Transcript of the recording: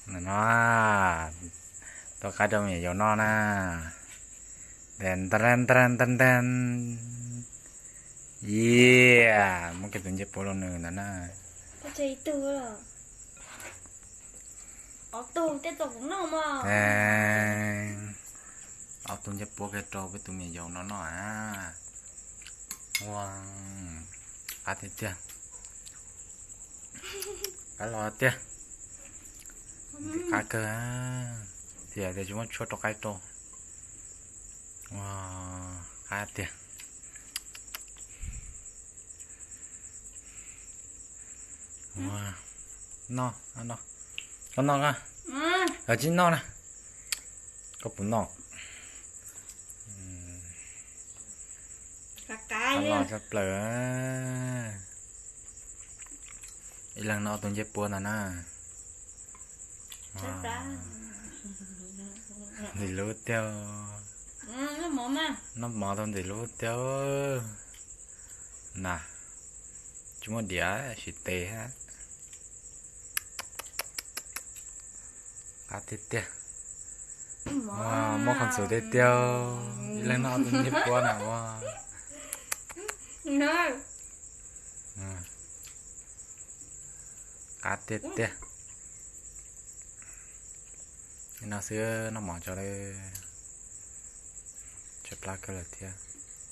No, tua qaib rau me nyuam yaus noj na. Ntan ntan ntan ntan. Yes, muab kiag tus ncej puab rau nws ntawd na. Ob tug ncej puab kiag rau peb tus me nyuam yaus no noj a. Ua, qab tiag tiag. Qab los tiag. Qab kawg. Tiam sis tsis muab tshuab rau qaib rau. Ua, qab tiag. Noj, koj noj, koj tsis noj na. Koj puas noj? Qab los tshaj plaws. Ib leeg noj ob tug ncej puab ntag na. Ntxim hlub tiag. Noj mov tau ntxim hlub tiag. Na, tsis muaj diav siv tes hab. Qab tiag tiag. Muaj qhov ntxuav tiag tiag. Ib leeg noj ob tug ncej puab na ua. Qab tiag tiag. No xwb noj mov tso lawm. Tshaib plab kawg lawm thiab.